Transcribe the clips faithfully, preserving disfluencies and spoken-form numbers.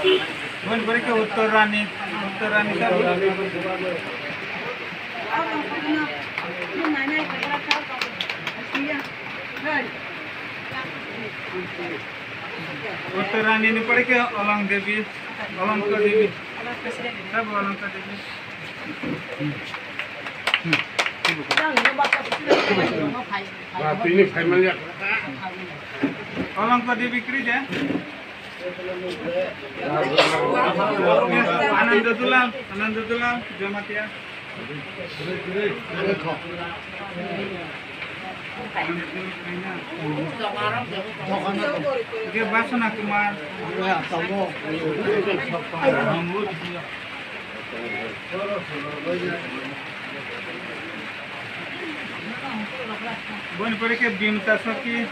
Boni pore khe Uttor Rani, Uttor Rani sabo. Uttor Rani ni pore khe Olong Devi, Olongko Devi. Sabo Olongko Devi. Ba, tini phaimani ya. Olongko Devi kri je. Ananda Dulam, Ananda Dulam, Jamatia. Ke Basana Kumar. Boni pore khe Bimta Saki.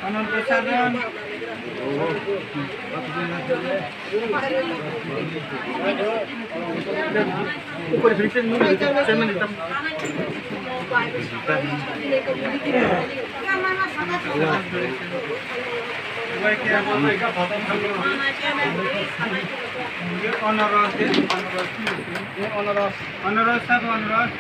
Ananta Sadhan. Onoros, Onoros, Onoros, sabo Onoros.